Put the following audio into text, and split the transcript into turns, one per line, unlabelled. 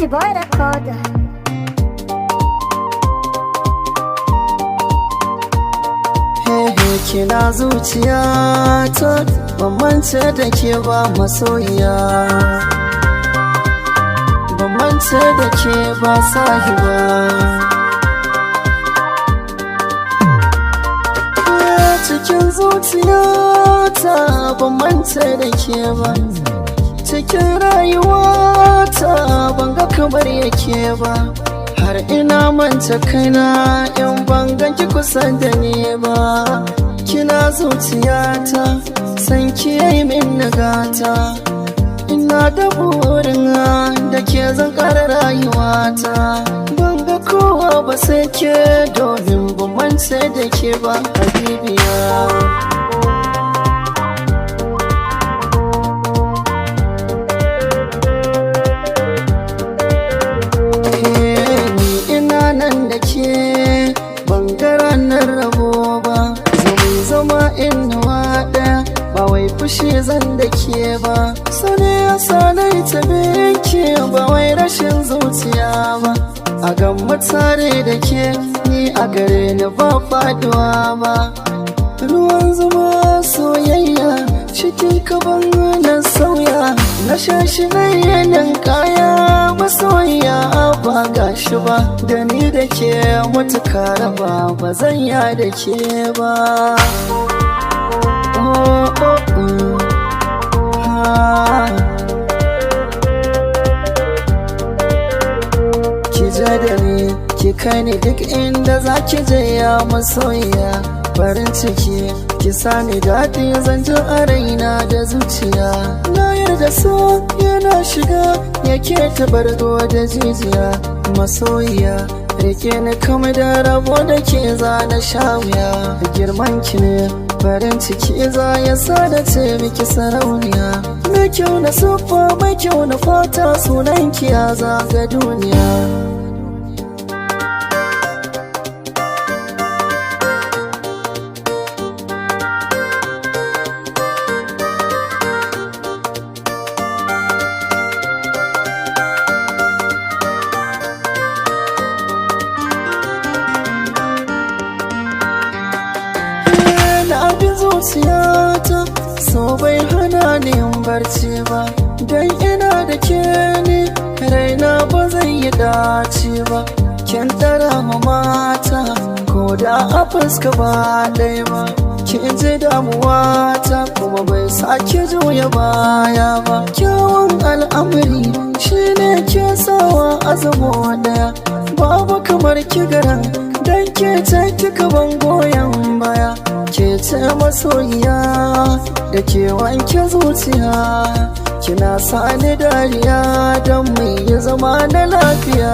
MG Boy Recorder.
Hehe, kina zuciya ta, ban mance da ke ba masoyiya, ban mance da ke ba sahiba. Cikin zuciya ta ban mance da ke ba, cikin rayuwa ta ban ga kamar yake ba. Har ina manta kaina in ban ganki kusa da ni ba. Kina zuciyata, san ki yayi min nagata. Ina da burin da ke zan ƙara rayuwata. Ban ga kowa ba sai ke, domin ban mance da ke ba, habibiya. Ni ina nan da ke, ban ga ranar rabo ba. Zama zama inuwa ɗaya, ba wai fushi zan da ke ba. Sani ya sanai ta ke, ba wai rashin zuciya ba. A gamma tare da ke, ni a gare ni ba faduwa ba. Ruwan zuma soyayya cikin kaban na sauya, na shashi na yanin kaya masoyiya, ba gashi ba. Da ni da ke mutuka raba, ba zan ya da ke ba. Oh, oh, oh. Ah. Ki je da ni, ki kai ni duk inda za ki je, ya masoyiya. Farin ciki ki sani daɗi zan ji a raina da zuciya. Na yarda so yana shiga yake tabargo da jijiya. Masoyiya, rike ni kamar da rabo da ke zana sha wuya. Girman ki ne farin ciki za ya sa da ce miki sarauniya. Mai kyau na siffa, mai kyau na fata, sunan ki ya zaga duniya. Na bi zuciyata, so bai hana ni yin barci ba. Dan ina da ke ne raina ba zai yi dace ba. Kin tara ma mata ko da a fuska ba ɗaya ba. Kin ji damuwa ta kuma bai sake juya baya ba. Kyawun al'amari shine ke sawa azamo ɗaya. Babu kamar kigaran dan ke ce kika ban goyon baya. Ke ce masoyiya da ke wanke zuciya, kina sani dariya don mu yi zama na lafiya.